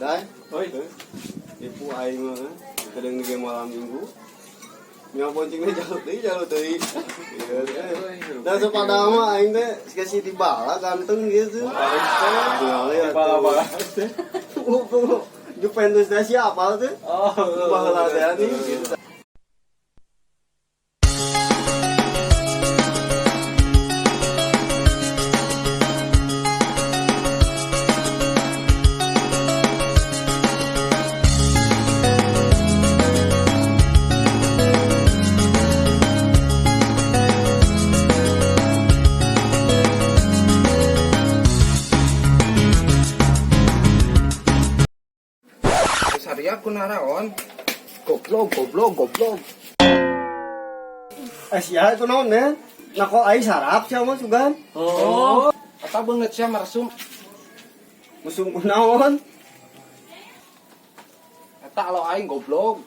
Dai, Oi. Ibu aing mah kadang di malam minggu. Nya boncengnya jaluk deui, jaluk deui. Iya, eh. Dan sepada mah aing teh siga si Dybala ganteng gitu. Aing teh. Dybala-bala teh. Juventus teh siapa tuh? Oh, Baheula teh nih gitu. Saria ku naraon? Goblok, goblok, goblok. Eh, sia itu naon, men? Nah, kok aing sarap sia mah sugan? Oh. Eta beungeut sia meresum. Musuh ku naon? Eta lo aing goblok.